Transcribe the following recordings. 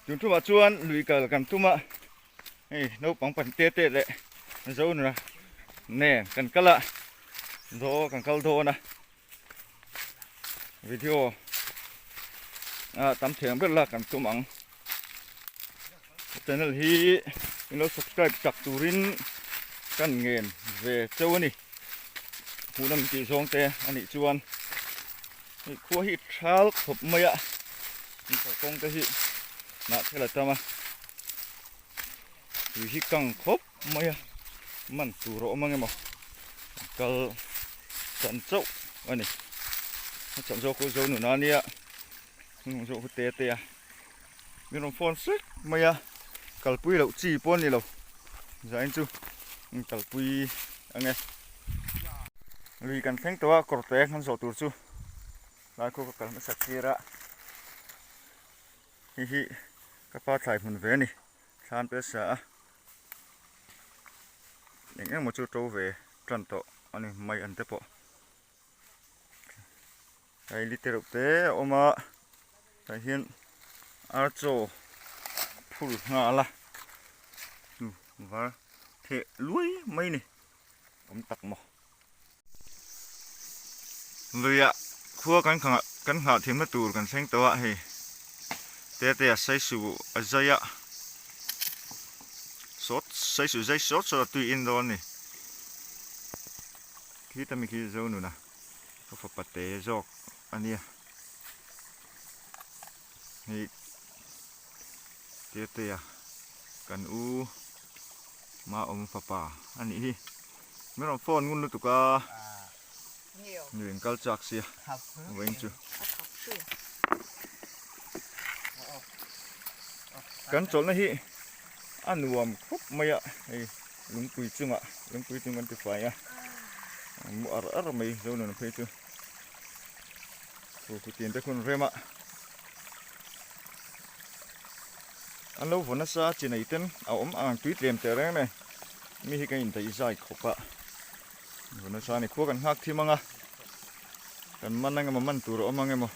Tun tumah chuan lui kal kan tum a, hei naupang pahnih te te leh Zonuna nen kan kal a, daw kan kal dawn a, video ah tam thei ang ber la kan tum ang. Channel hi in lo subscribe chak turin kan ngen ve cheu a ni. Hmuhnawm min tih zawng te a nih chuan hei khua hi thal khawp mai a, kawng te hi hnah thel a tam a, tui hi kang khawp mai a, man tur a awm ang emaw kal chan chauh a ni. A chan zawk chu zo nuna nia hnung zawk chu te te a min rawn phone sek mai a kalpui loh chi pawh a ni lo zain chu kalpui ang e lui kan thleng tawh a kawr te kan zawh tur chu lai khu ka kal hmasak tir a hei hi ka pa thlai hmun ve a ni thlan pe sa a eng eng maw chu to ve tan tawh a ni mai an te pawh. Hei li te reuh te a awm a tah hian ar chaw phur nghal a chu var theh luai mai a ni awm tak maw. Luiah khua kan kan nghah thimna tur kan thleng tawh a hei te te a saisu a zai a sawt saisu zai sawt sawt a tui in dawn a ni. Khi ta mi khi zo nuna ka fapa te zawk a nia hei Tetea kan u Maawm fapa a nih hi min rawn phone ngun lutuk a nuih an kal chak sia vawiin chu kan chawlhna hi a nuam khawp mai a hei lungpui chungah lungpui chung kan ti fai a mu ar ar mai zo nun phei chu thu tin te khun rem a an lo vaw nasa chi nei ten a awm ang tui tlem teh reng mai mi hi kan indaih zai khawp a vaw nasa a ni khua kan nghak thim ang a kan man ang emaw man tur a awm ang emaw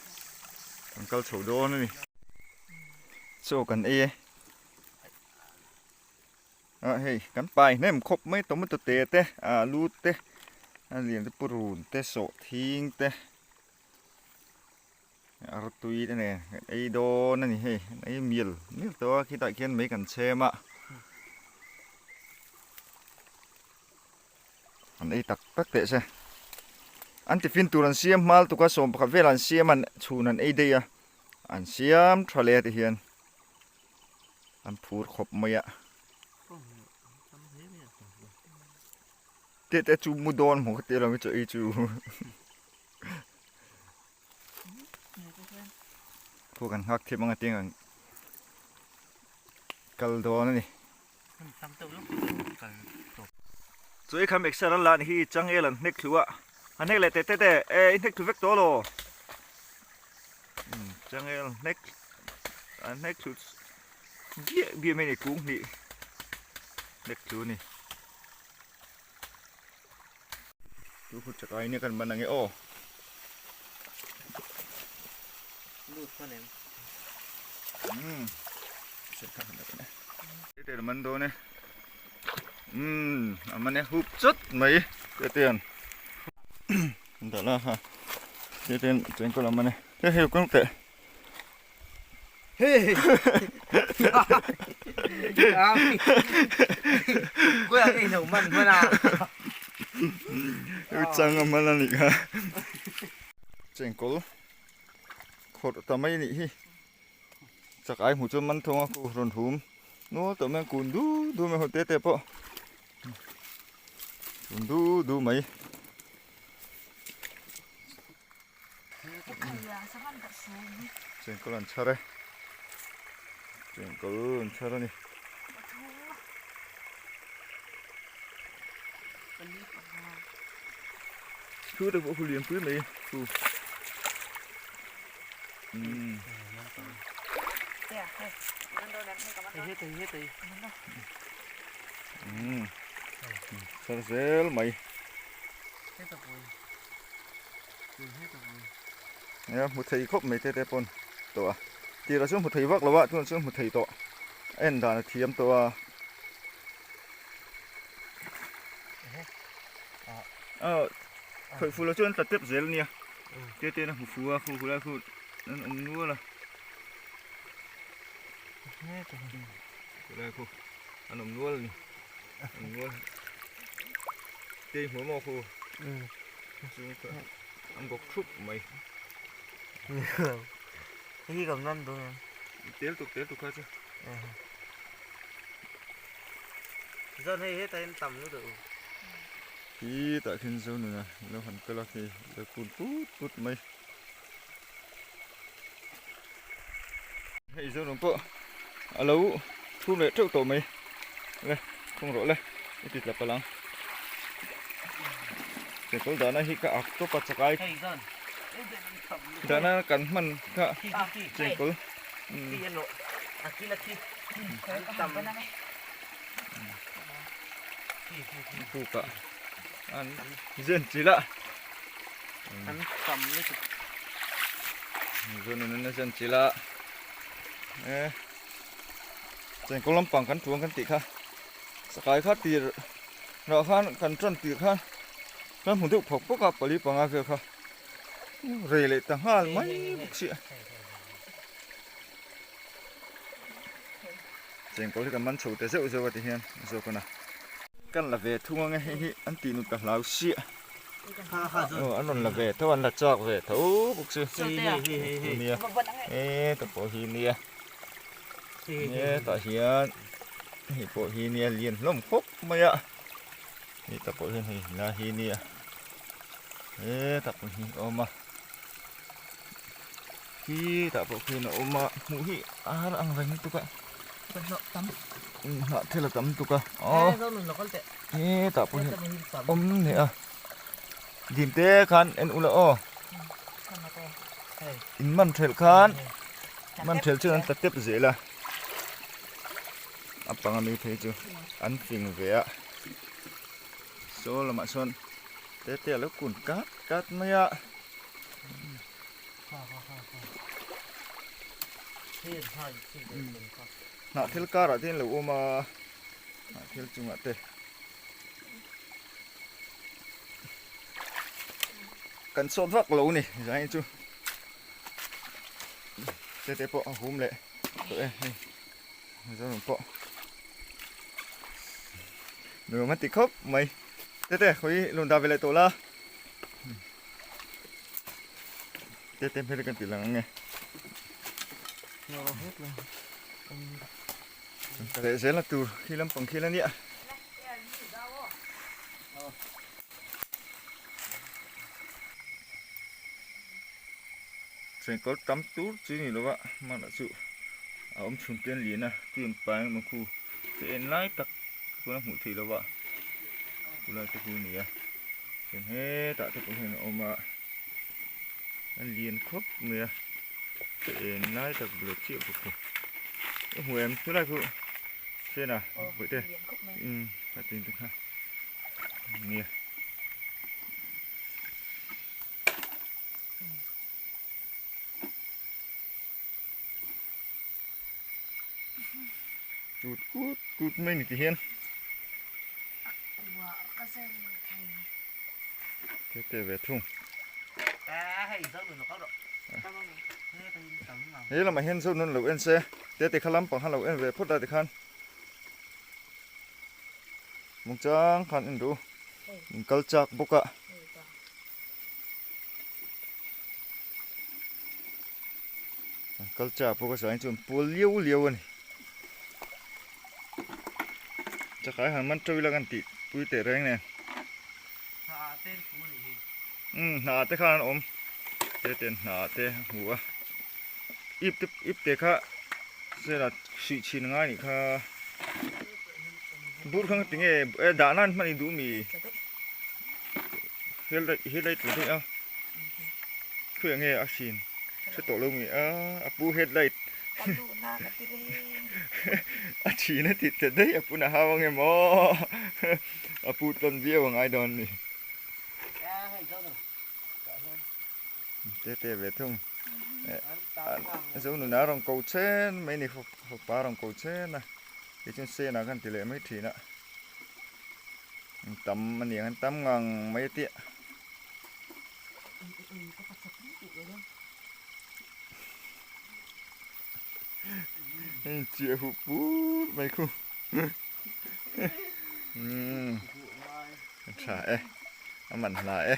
kan kal chho dawn a ni chaw kan ei e. Ah hei kan pai hnem khawp mai tomato te te alu te a lian te purun te sawhthing te artui te nen kan ei dawn a ni hei kan ei mial mial tawh a khitah khian mei kan chhem a an ei tak tak teh se an tiffin tur an siam hmal tuk a 11 velah an siam a chhun an ei daih a an siam tha leh a ti hian. An phur khawp mai a. Te te chu mu dawn maw ka ti lo chu ei chu. Khu kan nghak thim anga ting ang kal dawn a ni. Chu ei kham exer an la ni hi changel an hnek thlu a. An hnek leh te te te e i hnek thlu vek tawh lo. Changel hnek an hnek thlu biah biah mai a ni kung hnih hnek thlu a ni chu khu chakai nia kan ban ang e aw lut hman em umm te te man dawn e umm a man e hup chawt mai te te an Dah la ha. Te ten cheng ko lam ane. Te hei kung te. Hey. Ko ya ei no man mana. U chang a man ani kha. Chengkawl khawrh ta mai nih hi. Chak ai hmu chuan man thawng a ku rawn hum. Nual tawh mai a kun du du mai ho te te pawh. Kun du du mai. Chengkawl an chhar e. Chengkawl an chhar a ni. Thu te pawh khu lian pui mai thu. Umm. Umm. Chhar zel mai. Nia hmu thei khawp mai te te pawn tawh a. Tirah chuan hmu thei vak lo a, tunah chuan hmu thei tawh. A en dan a thiam tawh a. Aw khawih fuh lo chuan an tla tep zel a nia. Te te in a hmu fu a, khu khu lai khu an awm nual a. Khu lai khu an awm nual a ni. An awm nual. Te i hmu maw khu? An bawk thup mai. Hei hi kan man dawn em? Tel tuk tel tuk kha chu. Zan hei hetah hian tam lutuk. Khi tah khin zo nuna lo han kal a khi lo kun put put mai. Hei zo nung pawh a lo thum leh teuh tawh mai. Le khung rawh le i ti tla palh ang. Chekawlh dahna hi ka ak tawp a chakai dahna kan hman kha chengkawl buk ah an zen chilh a Zonun a zen chilh a e chengkawl lampang kan tuang kan tih kha chakai kha tir rah khan kan tan tir khan kan hmu deuh phawk phawk a pali panga vel kha rei leh ta nghal mai bawk si a chengkawl hi kan man chho ta zeuh zeuh a ti hian zawk a na kan la ve thung ang e hei hi an tih nut ka hlau siah aw an rawn la ve tho an la chak ve tho bawk si nia e ta pawh hi nia e tah hian hei pawh hi nia lian hlawm khawp mai a hei ta pawh hian hei la hi nia e ta pawh hi a awm a khi tah pawh khian a awm a hmuh hi a har ang reng lutuk a hnah thil a tam lutuk a aw he tah pawh hian awm leh a dim te khan en ula aw in man thelh khan man thelh chuan an tla tep zel a a panga mi phei chu an fing ve a saw lamah sawn te te a lo kun kat kat mai a. Hnah thil karah te in lo awm a hnah thil chungah te kan sawt vak lo ni zai chu te te pawh a hum leh tawh e hei zawng pawh nuam a ti khawp mai te te khawi lun dah ve leh tawh la. Te te hmel kan tih lang ang e. Leh zel na tur khi lampang khi la nia. Chengkawl tam tur chi ni lova hmanah chu a awm chhun te an lian a tui an pai ang khu te en lai tak tuna hmuh theih lova chulai te khu a ni a chuan hetah te pawh hian a awm a a lian khawp mai a te en lai tak bula chiah bawk khu i hmu em chulai khu sena bawihte umm a tin te kha nia. Tut kut kut mai ni ti hian. Te te ve thung. He lamah hian zo nun lo en se te te kha lampang khan lo en ve phawt a tikhan mungchang khan en duh in kal chak bawk a. An kal chak bawk a chuan chuan pual liau liau a ni. Chakai han man teuh ila kan tih pui teh reng nen. Umm hna te khan an awm te ten hna te a hmu a ip te ip te kha sela hruih chhin ngai nih kha bur kha tinge e dah nan hman i duh mi headlight tur daih a khawiah nge a hrin hre tawh lo mi a a pu headlight a thin a tih teh daih a pu na hau ange maw a pu tawn viau a ngai dawn a ni te te ve thung. Zonuna rawn ko chen mai ni fapa rawn ko chen a kei chuan sena khan ti leh mai thin a tam a niang an tam ngang mai a tia. Chiah huh put mai khu tha e a man hla e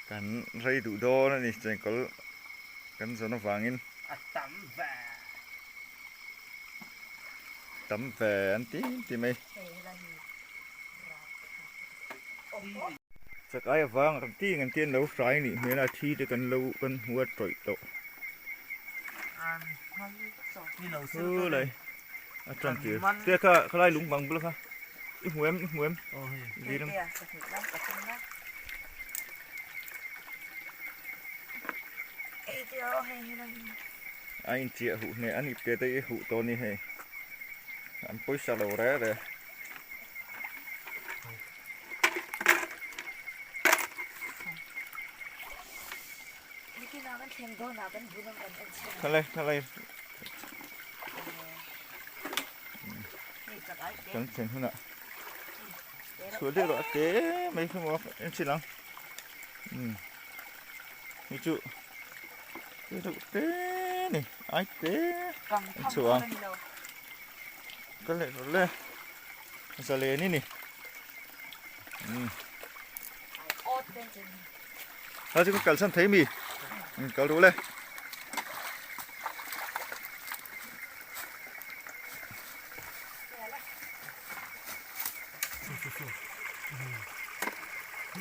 kan rei duh dawn a ni chengkawl kan zawn avangin a tam ve tam ve an ti ti mai Chak ai avang ram ti ngan te an lo hrai nih hmel a thi te kan lo kan hmu a tawih tawh. Chu lai a tan tir te kha khalai lung bang bul kha i hmu em i hmu em Viram. A inchiah huh hneh a ni te te i huh tawh a ni hei an pawisa lo re re. Khalai khalai kan thlen hunah chhuah deuh rawh te mai kha maw en chhin ang umm hei chu te deuh te ni ai te an chhuah ang ka leh rawh le. Zalen i ni. Umm. Ha chu ka kalsan thei mi. Um kal duh le.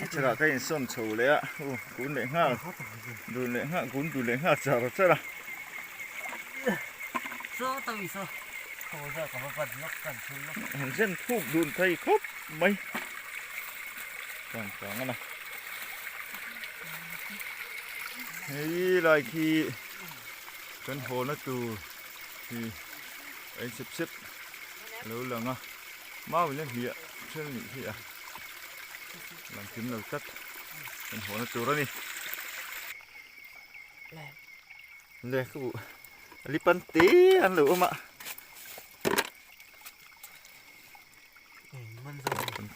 A chhakah ka insawn chho leh a, u kun leh nghal dun leh nghal kun dun leh nghal char char a. Han zen thuk dun thei khawp mai kang kang a na. Hei lai khi kan haw na tur hi a in sep sep a lo lang a mau in a hliah thil nih hi a lang kim lo tlat kan haw na tur a ni. Le ka buh lipan te an lo awm a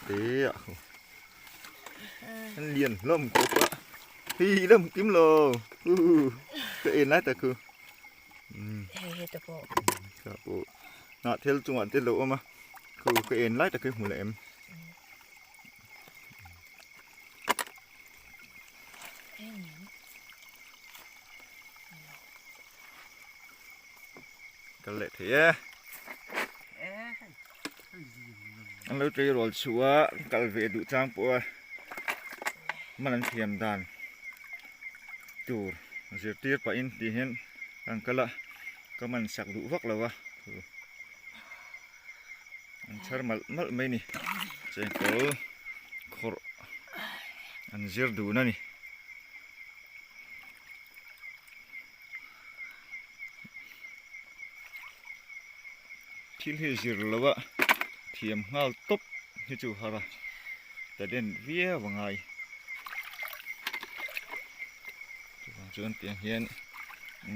te a khu an lian hlawm khawp a hi lam kim lo u ka en lai ta khu hei he te pawh ka pawh hnah thel chungah te lo awm a khu ka en lai ta khi hmu leh em Kal leh thei e. An lo tleirawl chhuh a, kal ve duh chang pawh a man an thiam dan tur zirtir pahin tih hian an kal a, ka man sak duh vak lo a. An chhar malh malh mai a ni chengkawl khawrh an zir dun a ni. Thil hi zir lo a thiam nghal tawp hi chu har a talent viau a ngai chuvang chuan tiang hian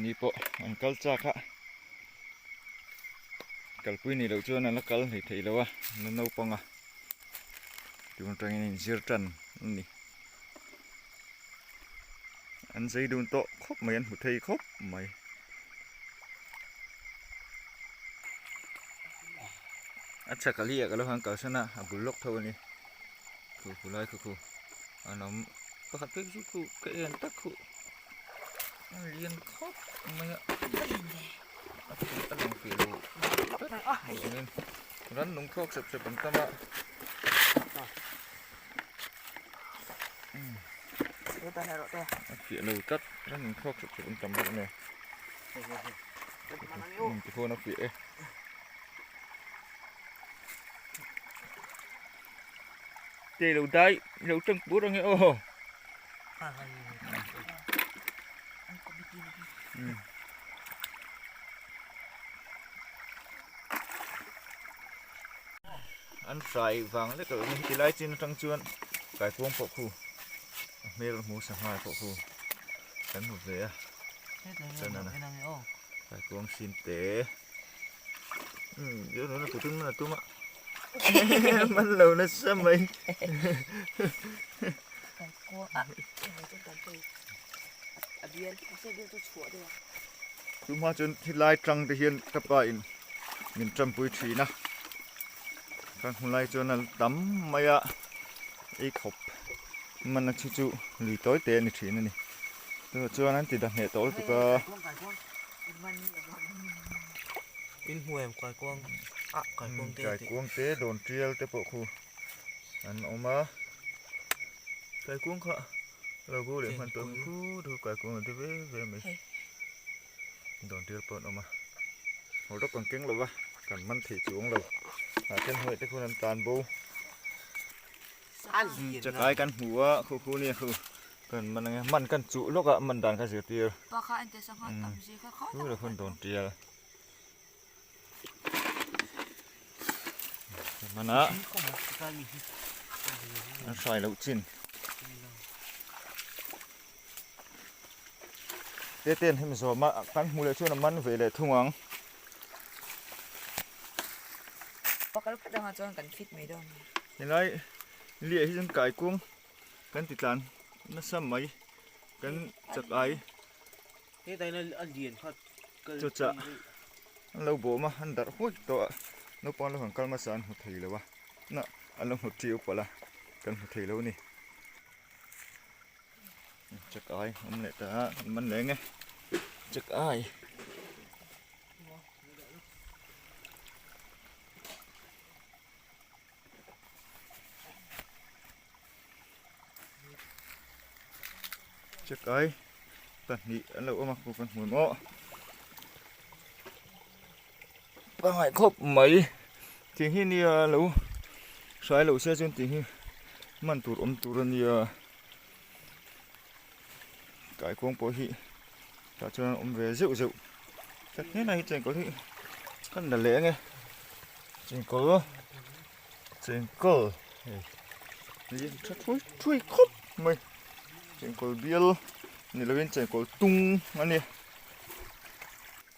ni pawh an kal chak a kalpui nih loh chuan an la kal hlei thei lo a an la naupang a tun atangin an inzir tan a ni. An zei dun tawh khawp mai an hmu thei khawp mai. A chhak a li ah ka lo han kalsan a a bul lawk tho a ni khu khu lai khu khu an awm pakhat phei chu khu ka en tak khu a lian khawp mai a a a lang fih lo tlat ran nung thlawk sep sep an tam a. A fiah lo tlat ram in thluak hrep hrep an tam bawk nia ti khawn a fiah e te lo dai lo tang pur ange aw An hrai vang lek lo ni tilai chin atang chuan kaikuang pawh khu a hmel hmu sa nghal pawh khu. Kan hmu ve a. Chanana. Kaikuang sin te. Umm yo nuna kutin mana tuma. Man lo nasa mai. Kaikuang a hei chu kan pei a bial mahse a bial chu chhuah deuh a. Chu hma chuan thilai tang te hian ka pa in min tampui thin a. Kan hmu lai chuan a tam mai a ei khawp man a chu chu lui tawi te a ni thin a ni. Chuvah chuan an ti dah hneh tawh lutuk a. Kaikuang te dawn tial te pawh khu an awm a. Kaikuang kha lo bo leh hman tawh khu thu kaikuang an ti ve ve mai. Dawn tial pawh an awm a. Haw rawk kan keng lo va kan man thei chuang lo. Ah ten hawih te khuan an tlan bo. Chakai kan hmu a khu khu nia khu. Kan man ange man kan chuh lawk a man dan kha zirtir. Pa kha en teh sangha tam zir kha kha tak hun dawn tial. Mana an hrai loh chin. Te ten hemi zawm a kan hmu leh chuan a man ve leh thung ang. Pakal phat anga chuan kan fit mai dawn. Helai liah hi chuan kaikung Kan ti tlan nasa mai kan chak ai. Chu chah an lo bawm a an darh huai tawh a naupang lo han kal hmasa an hmu thei lo a na an lo hmu tiu palh a kan hmu thei lo a ni. Chak ai awm leh ta a kan man leng e chak ai. Chakai pahnih an lo awm a ku kan hmu maw pangai khawp mai thing hi nia lo hrai lo se chuan tih hi man tur awm tur a nia kaikuang pawh hi tah chuan awm ve zeuh zeuh tlat hnenah hi chengkawl hi kan la leh ange chengkawl. Chengkawl hei lian tha thui thui khawp mai chengkawl bial ni lovin chengkawl tung a ni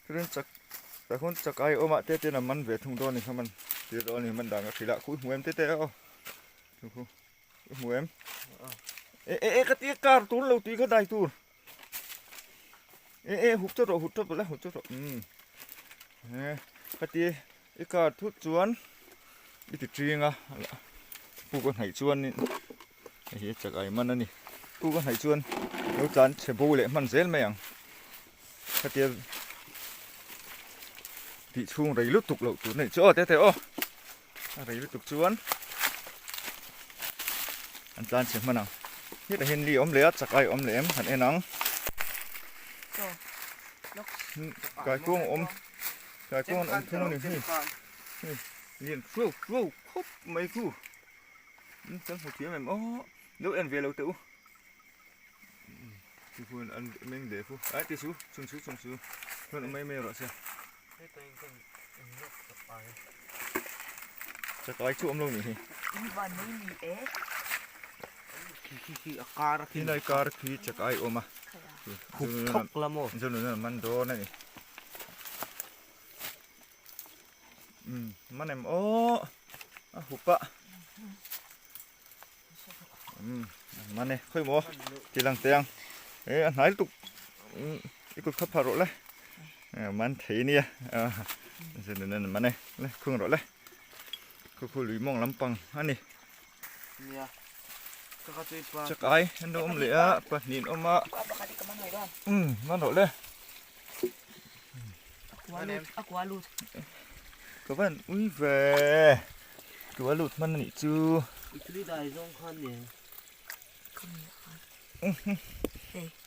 chuan chak tah khawn chak ai awm ah te ten a man ve thung dawn a ni kha man tir dawn a ni man dan ka hrilh a khuh hmu em te te aw chu khu i hmu em e e e ka tia kar tur lo tui kha dai tur e e hup chawt rawh hup chawt rawh la hup chawt rawh umm e ka tia I car thut chuan i ti ṭing a, puk a hnaih chuan hei hi chak ai man a ni. Puk a hnaih chuan lo tlan chhe bo leh hman zel mai ang. Khatia tih chhung rei lutuk loh tur a nih chu aw tete aw. A rei lutuk chuan an tlan chhe hman ang. Hetah hian li a awm leh a, chak ai a awm leh em han en ang. Kaikuang a awm. Tlai kawng an awm thung a ni hei hei lian hruau hruau khawp mai khu kan hmu thiam em aw lo en ve lo teh u ti khuan an meng leh khu ai ti su chhun su chhun su chuan awm mai mai rawh se chakai chu awm lo nih hi Khi lai kar khi chakai awm a Hup thawk la maw? Zonuna man dawn a ni. Umm man em aw a hup a. Umm man e khawi maw ti lang teh ang e a hnai lutuk umm i kut kha phah rawh le man thei nia Zonuna man e le khung rawh le khu khu lui mawng lampang a ni. Nia. Ka ka chui pa. Chak ai an lo awm leh a pahnih an awm a. Umm man rawh le. A kua lut. Ka van ui ve. Kua lut hman anih chu. I tui dai zawng khan ni.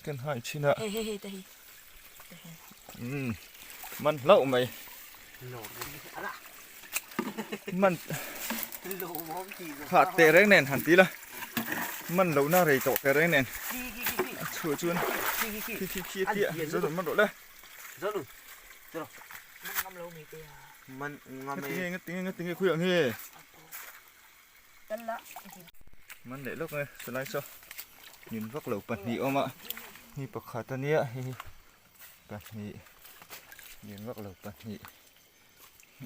Kan hai chin a. Hei hei hei ta hi. Umm man hlauh mai. Man kha teh reng nen han ti la man loh na rei tawh teh reng nen a chhuah chuan khi khi khi a tia zo man rawh le ngatinge ngatinge ngatinge khawiah nge man leh lawk nge chulai saw nin vak lo pahnih awm a. Hi pakhat a nia hei hi pahnih lian vak lo pahnih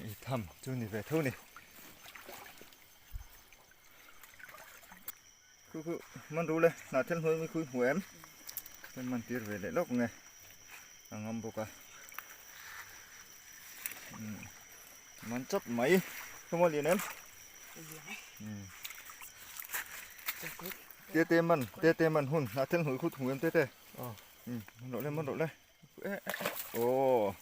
ei tham chu ni ve tho ni. Khu khu man ru le hnah thil hnuai mi khui hmu em kan man tir ve leh lawk nge a ngam bawk a man chawp mai khawmaw lian em te te man te te man hun hnah thil hnuai khu hmu em te te man rawh le man rawh le Ồ.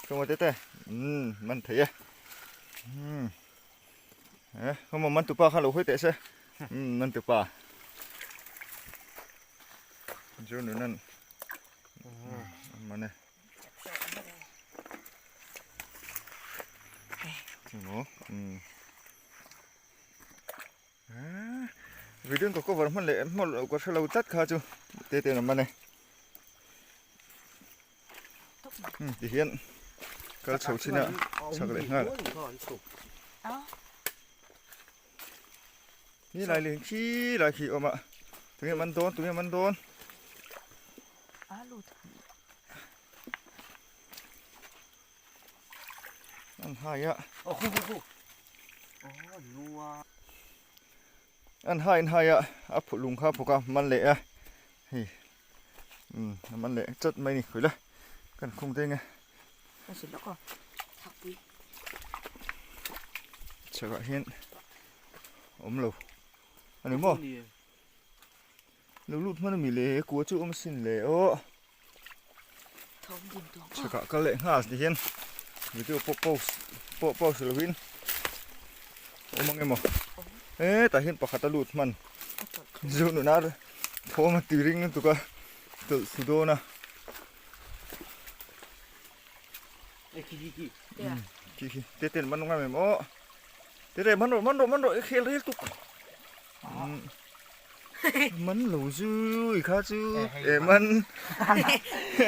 Không có tê tê. Ừ, man thấy à. Ừ. Không mà man tụ pa kha lo hoi teh se. Ừ, man tụ pa. Chu nu nan. Man e. Chu mo. Ừ. Video ka cover hman leh hman loh ka hrelo tlat kha chu te te lam a ni ti hian kal chho chin a chhak leh nghal ni lai leh khi lai khi awm a tunge man dawn tunge man dawn an hai a an hai an hai a a phuh lung kha a phuk a man leh a hei umm a man leh chat mai a ni khawi la kan khung te nge chhakah hian awm lo a ni maw lo lut hman a mi le kua chu awm sin le aw. Chhakah kal leh nghal ti hian video pawh pause pawh pause lovin awm ang emaw hetah hian pakhat a lut hman zu nuna thawm a ti ring lutuk a tawlh thlu dawn a khi khi te ten man ngam em aw te te man rawh man rawh man rawh i khel ril tuk. Man lo zui kha chu e man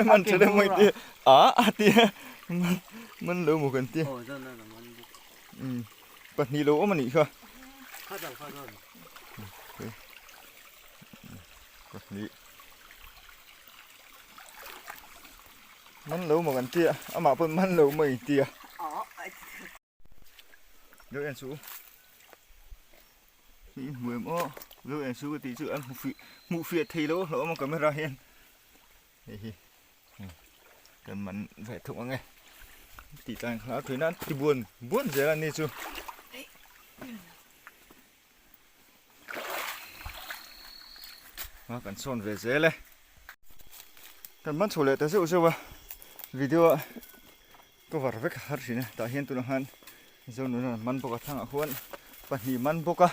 man tha deuh mai te a a tia man man lo maw kan tia um pahnih lo awm a nih kha pahnih man lo maw kan tia amah pawn man lo mai tia Lo en suh hi hmu em aw lo en suh ka tih chu an hmu fih hmuh fiah thei lo hlauh awm a camera hian hei hi kan man ve thung ang e tih tlai kha a thui nan ti buan buan zel a ni chu a kan sawn ve zel e kan man chho leh ta zeuh zeuh a video a cover vek har thin a tah hian tunah khan Zonun an man bawk a thangah khuan pahnih man bawk a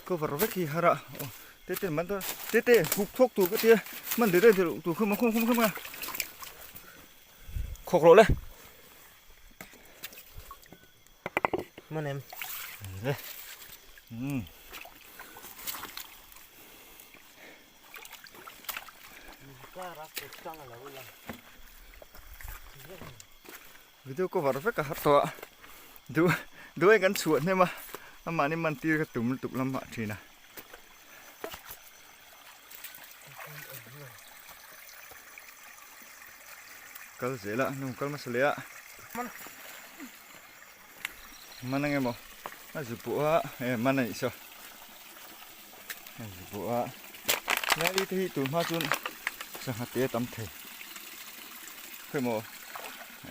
cover vek hi har a aw te te man dawn te te huk thawk tur ka tia man leh daih tur khum a khum khum khum a khawk rawh le. Man em. Le. Um. Video cover vek a har tawh a. Du duai kan chhuah hnem a. Amahni man tir ka tum lutuk lamah thin a. Kal zel a, nu kal hmasa leh a. Man ang emaw a zu pawh a e man a nih saw a zu pawh a lai te hi tun hma chuan sangha te a tam thei khawi maw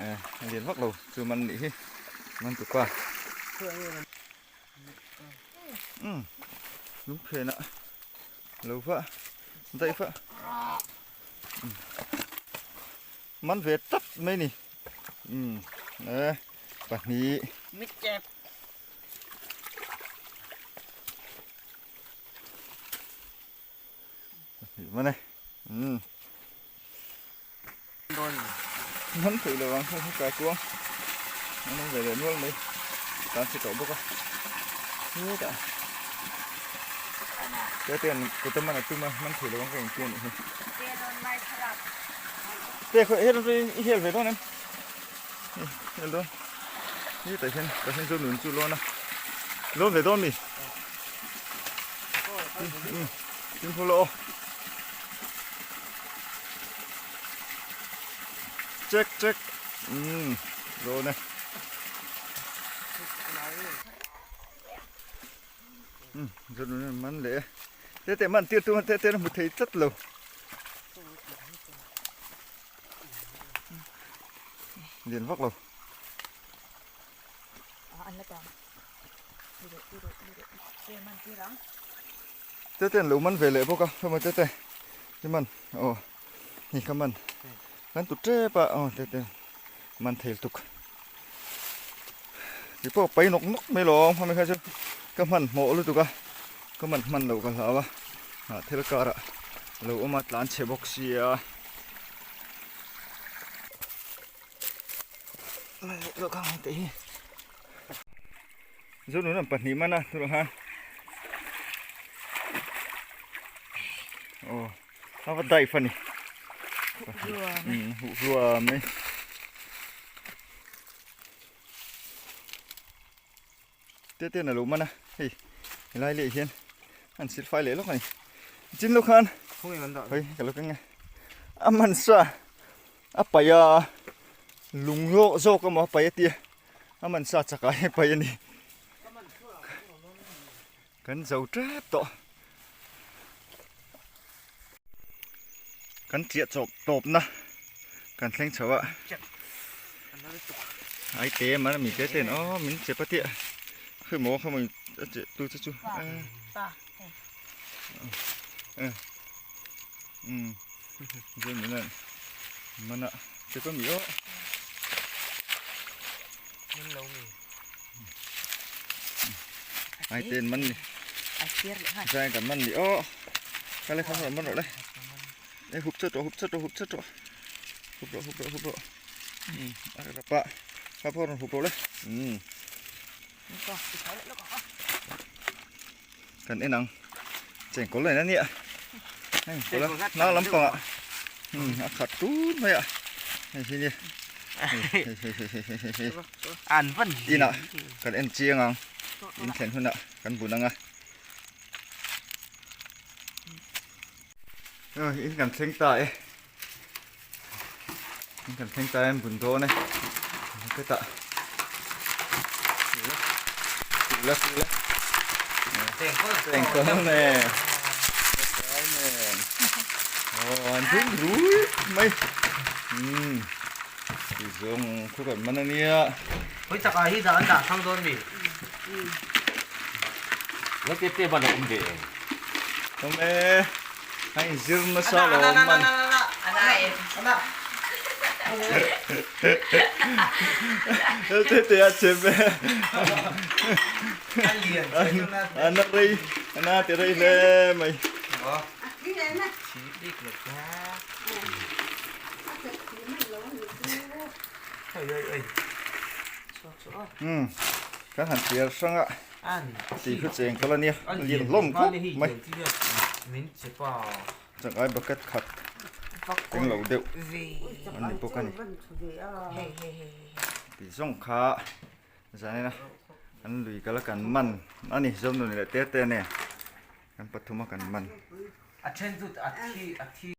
e a lian vak lo chu man nih hi man tupa um lungphen ah lo va daih va Man ve tlat mai ni. Umm e pahnih. Mit chep. Pahnih man e. Umm. Man thei lo ang hei kai kuang. An awm ve leh nual mai. Tan chhe tawh bawk a. Hetah. Te te an kut a man a tum a man thei lo ang ka engti a nih hi. Te khawi hel i hel ve dawn em? Hel dawn. Ni tah hian tah hian chu nun chu lawn a. Lawn ve dawn mi? Fimkhur lo aw. Check check umm dawn e. Umm zawt man leh e. Tete man tir tum a tete an hmu thei tlat lo. Lian vak lo. Tete an lo man ve leh bawk a hema tete i man aw hei ka man kan tu tep a aw tete man thei lutuk ti pawh pai nawk nawk mai lo hemi kha chu ka hmanhmawh lutuk a ka man hman loh ka hlau a ah thil karah lo awm a tlan chhe bawk sia. Zonun an pahnih man a tunah khan aw a va dive a ni huh hluam mai te ten a lo man a hei helai leh hian an sil fai leh lawk a ni chin lo khan hei ka lo keng e a man sa a paih a lung zawk zawk emaw a paih a tia a man sa chak ah hian paih a ni kan zo tep tawh kan chiah chawp tawp na kan thleng chho a ai te man mi te ten aw min che patia khi maw kha mai a che tu che chu e um zui min an mana che pa mi aw ai ten man ni zai kan man ni aw ka le kha man rawh le e hup chat rawh hup chat rawh hup chat rawh hup rawh hup rawh hup rawh um a rapa kha pawh rawn hup rawh le um kan en ang chengkawl nen a nia hei kawl a hnang lampangah um a khat tun mai a hei hi nia hei hei hei hei hei hei an van inah kan en chiang ang in thlen hunah kan bun ang a in kan thleng ta e in kan thleng ta e an bun dawn e hetah la la chengkawl nen nen aw an thum rui mai umm tizawng khu kan man ania Hawi chakah hi dah an dah thang dawn mi? Lo te te ban a awm ve em? Awm e, a inzir nasa lo awm man. Lo te te a chep e. Ana rei, ana ti rei hle mai. Umm kan han piar hrang a tih khu cheng kal a nia lian hlawm khawp mai changai bucket khat eng lo deuh an ni bawk a ni tih zawng kha zanin a an lui kal a kan man a ni zawmnu leh te te nen kan pathum a kan man.